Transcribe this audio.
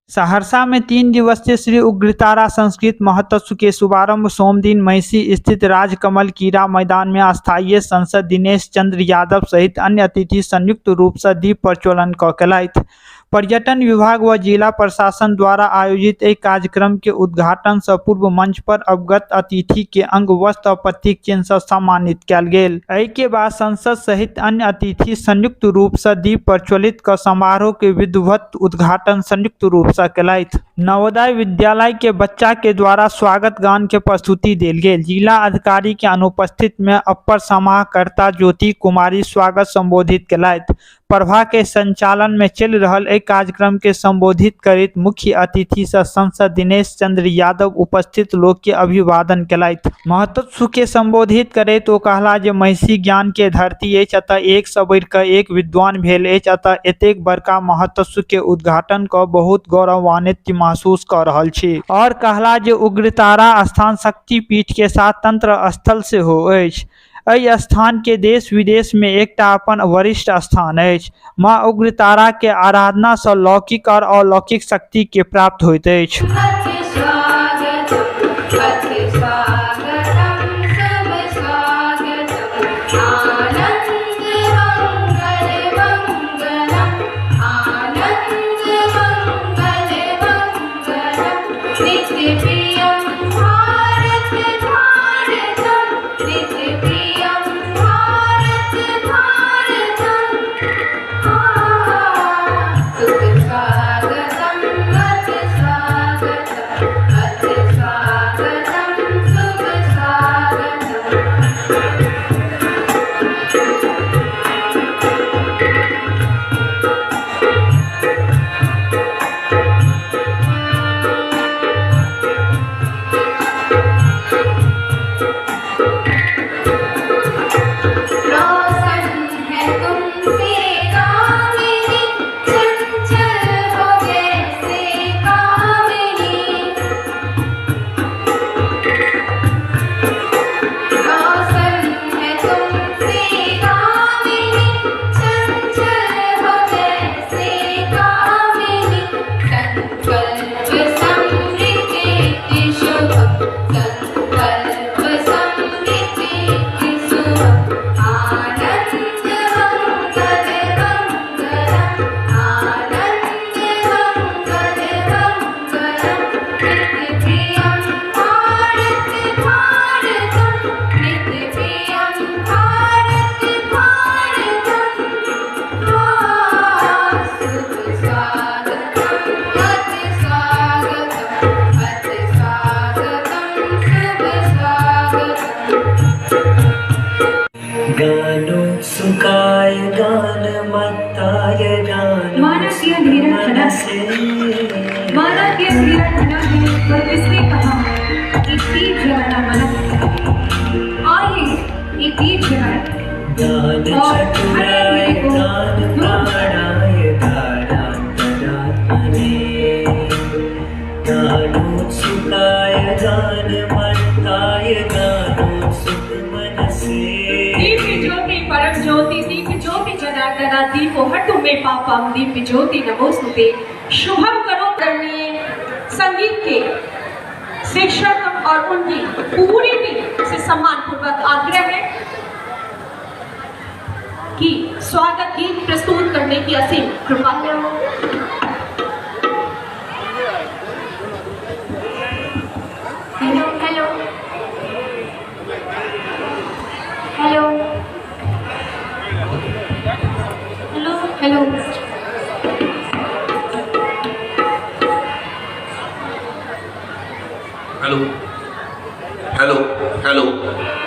सहरसा में 3 दिवसीय श्री उग्रतारा संस्कृत महोत्सव के शुभारंभ सोमदिन महिषी स्थित राजकमल क्रीड़ा मैदान में स्थानीय सांसद दिनेश चंद्र यादव सहित अन्य अतिथि संयुक्त रूप से दीप प्रज्वलन क केलथि। पर्यटन विभाग व जिला प्रशासन द्वारा आयोजित एहि कार्यक्रम के उद्घाटन स पूर्व मंच पर आगत अतिथि के अंग वस्त्र और प्रतीक चिन्ह स सम्मानित कयल गेल। एहि के बाद सांसद सहित अन्य अतिथि संयुक्त रूप स दीप प्रज्वलित क समारोह के विधिवत उद्घाटन संयुक्त रूप स केलथि। नवोदय विद्यालय के बच्चा के द्वारा स्वागत गान के प्रस्तुति देल गेल। जिला अधिकारी के अनुपस्थित में अपर समाहर्ता ज्योति कुमारी स्वागत संबोधित केलथि। प्रभा के संचालन में चलि रहल एहि कार्यक्रम के संबोधित करैत मुख्य अतिथि सह सांसद दिनेश चंद्र यादव उपस्थित लोक के अभिवादन केलथि। महोत्सव के संबोधित करैत ओ कहला जे महिषी ज्ञान के धरती अछि, अतः एक स बढ़ि क एक विद्वान भेल अछि। अतः एतेक बड़का महोत्सव के उद्घाटन क बहुत गौरवान्वित महसूस क रहल छी और कहला जे उग्रतारा स्थान शक्तिपीठ के साथ तंत्र स्थल सेहो अछि। एहि स्थान के देश विदेश में एकटा अपन वरिष्ठ स्थान अछि। मां उग्रतारा के आराधना स लौकिक और अलौकिक शक्ति के प्राप्त होइत अछि। अति स्वागतम, अति स्वागतम, शुभ स्वागतम, आनंद मंगल मंगलम, आनंद मंगल मंगलम, नित्य प्रियम भारत भारतम, नित्य प्रियम भारत भारतम। सुख स्वागतम, अति स्वागतम, अति स्वागतम, शुभ स्वागतम। रोशन है तुमसे कामिनी, चंचल हो जैसे कामिनी। रोशन है तुमसे कामिनी, चंचल हो जैसे कामिनी। संकल्प समृद्धि शुभ, संकल्प समृद्धि शुभ, आनंद मंगल मंगलम, आनंद मंगल मंगलम, नित्य प्रियम भारत भारतम, नित्य प्रियम भारत भारतम। शुभ स्वागतम, अति स्वागतम, अति स्वागतम, शुभ स्वागतम। गानोत्सुकाय गानमत्ताय माना कि अंधेरा घना है, माना कि अंधेरा घना है, पर किसने कहा एक दीप जलाना मना है? आइए एक दीप जलाएं गान और हर चतुराय अंधेरे को गान दूर प्राणाय गानान्तरात्मने, गानोत्सुकाय गानमत्ताय गानोत्सुक मनसे। दिव्य ज्योति परम ज्योति, दिव्य ज्योति जनार्दना, दीपो हटु मे पापम, दिव्य ज्योति नमोस्तुते। शुभम करो। आदरणीय संगीत के शिक्षक और उनकी पूरी टीम से सम्मान पूर्वक आग्रह है कि स्वागत गीत प्रस्तुत करने की असीम कृपा करें। Hello, hello, hello, hello, hello. Hello, hello, hello.